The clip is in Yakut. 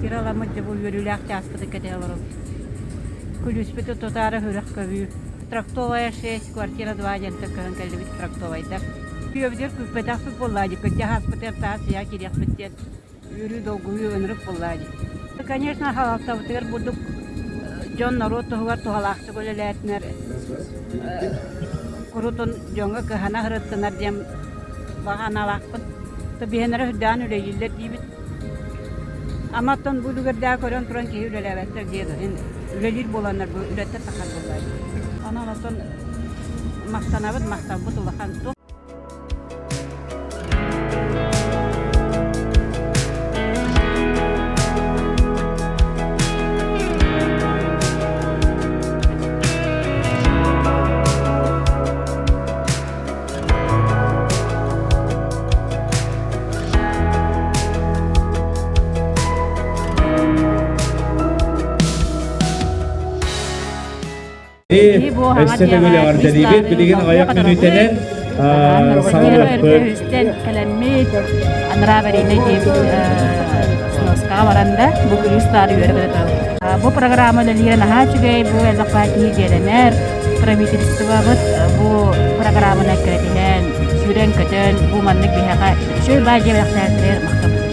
Квартира ыламмыт дьэ бу үөрүүлээх чааспытын кэтэ олоробут. Күлүүспүтүн тутаары үрэх көбүү. Трактовая 6, квартира 2 диэнтэн көһөн кэллибит трактовайдар. Күөбүтүгэр күүппэтэхпит буоллаа дии, кырдьаҕаспытыгар таас ыйаа киириэхпит диэн үөрүү долгуйуу ынырык буоллаа дии. Конечно, халалтабытыгар бурдук дьон норуот туһугар туһалаахтык үлэлээтинэр курутун дьоҥҥо кыһана сырыттынар диэн баҕа аналаахпын. Биһэнэрэ үрдээн үлэлииллэр диибит. Ама оттон бу үлүгэрдээх көрөн туран киһи үлэлээбэттэр диэ иһин үлэлиир буоланнар бу үлэттэн тахар буоллаа дии. Онон оттон махтанабыт, махталбыт улахан. Өссө төгүл эҕэрдэлиибит. Билигин аҕыйах мүнүүтэнэн саҕалыахпыт. Кэлэммит анараа аварийнай диэбит сноскаҕа баран да бу күлүүс баары үөрэ Бу программа үлэлиирэ наһаа үчүгэй, бу элбэх киһи дьиэлэнэр, правительствобыт бу программаны эккирэтиһэн, сүүрэн-көтөн, бу маннык биһиэхэ үчүгэй баа дьиэ бэлэхтээттэригэр махтанабыт.